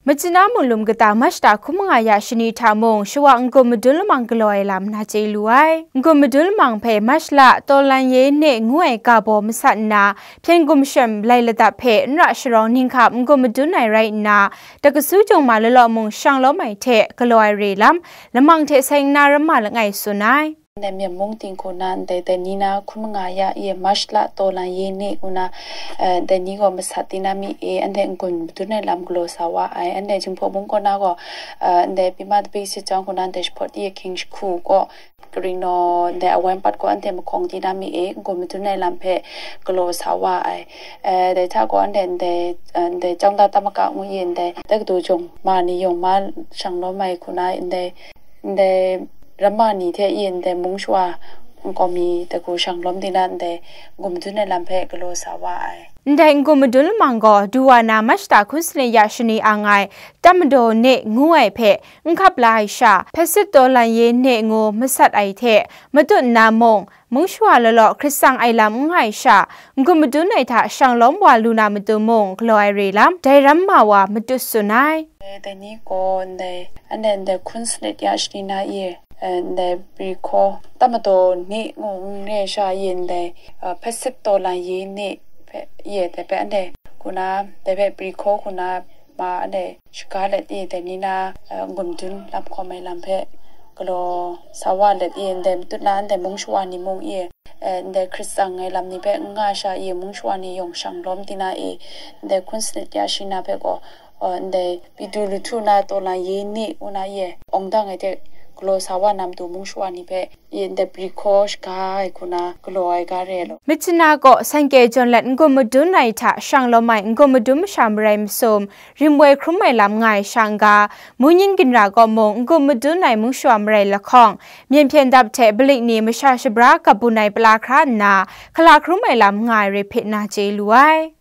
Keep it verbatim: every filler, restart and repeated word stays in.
Macina munglum kata March hta hkun manga ya shani hta mung shawa n-gun madun lamang galaw ai lam na chye lu ai. N-gun madun lamang hpe March la Tawlan Ye Ne ngu ai ga baw masat nna, hpyen gumshem lai ladap hpe n ra sharawng ninghkap n-gun madun ai rai nna, Dakasu Jung Ma Lawlaw mung shang lawm ai hte galaw ai re lam, lamang hte seng nna ramma langai tsun ai. Ndai Myen mung ting hku na ndai, dai ni na hkun manga ya ye March la Tawlan Ye Ne ngu na, eh, dai ni gaw masat di na mi e, anhte n-gun madun ai lam galaw sa wa ai. Anhte Jinghpaw mung kaw na gaw, eh, ndai Pima Dabi Sit Chyang hku na ndai Shahpawt Ye Hkying Jahku kaw, Karingnaw ndai Awan Pat kaw anhte mahkawng di na mi e, n-gun madun ai lam hpe galaw sa wa ai. Eh, dai hta gaw anhte ndai, eh, ndai Chyawngda Tamaka ngu ye ndai, Dakasu Jung Ma ni yawng ma shang lawm ai hku na ndai, ndai ramma ni hte e ndai mung shawa nkau mi dai hku shang lawm di na ndai n-gun madun ai lam hpe galaw sa wa ai. Ndai n-gun madun lamang gaw du wa na March hta hkun sanit ya shani ang ai Tatmadaw Ne ngu ai hpe n hkap la ai sha, Hpyit Sit Tawlan Ye Ne ngu masat ai hte matut nna mung, mung shawa lawlaw hkrit tsang ai lam n nga ai sha, n-gun madun ai hta shang lawm wa lu na matu mung galaw ai re lam, dai ramma wa matut tsun ai. Dai ni gaw ndai, anhte ndai hkun sanit ya shani na e, eh, ndai Pri Hkaw Tatmadaw Ne ngu n re ai sha e ndai, eh, Hpyit Sit Tawlan Ye Ne hpe, ye dai hpe anhte hku na, dai hpe Pri Hkaw hku na ma anhte shaga let e, dai ni na, eh, n-gun madun lam hkawm ai lam hpe galaw sa wa let e, ndai matut na ndai mung shawa ni mung e, eh, ndai hkrit tsang ai lam ni hpe n nga sha e, mung shawa ni yawng shang lawm di na e, ndai hkun sanit ya shani na hpe gaw, eh, ndai Pitu Lu Htu na Tawlan Ye Ne ngu na e, awng dang ai hte galaw sa wa na matu mung shawa ni hpe, e ndai Pri Hkaw shaga ai hku na galaw ai ga re ai law. Myitkyina kaw Sangkye Jawn Let n-gun madun ai hta shang lawm ai n-gun madun masha marai masum, rim woi hkrum ai lam nga ai sha n-ga, Munyin ginra kaw mung n-gun madun ai mung shawa marai lahkawng, myen hpyen dap hte balik ni masha shabra gap bun ai pala hkra nna, hkala hkrum ai lam nga ai re hpe na chye lu ai.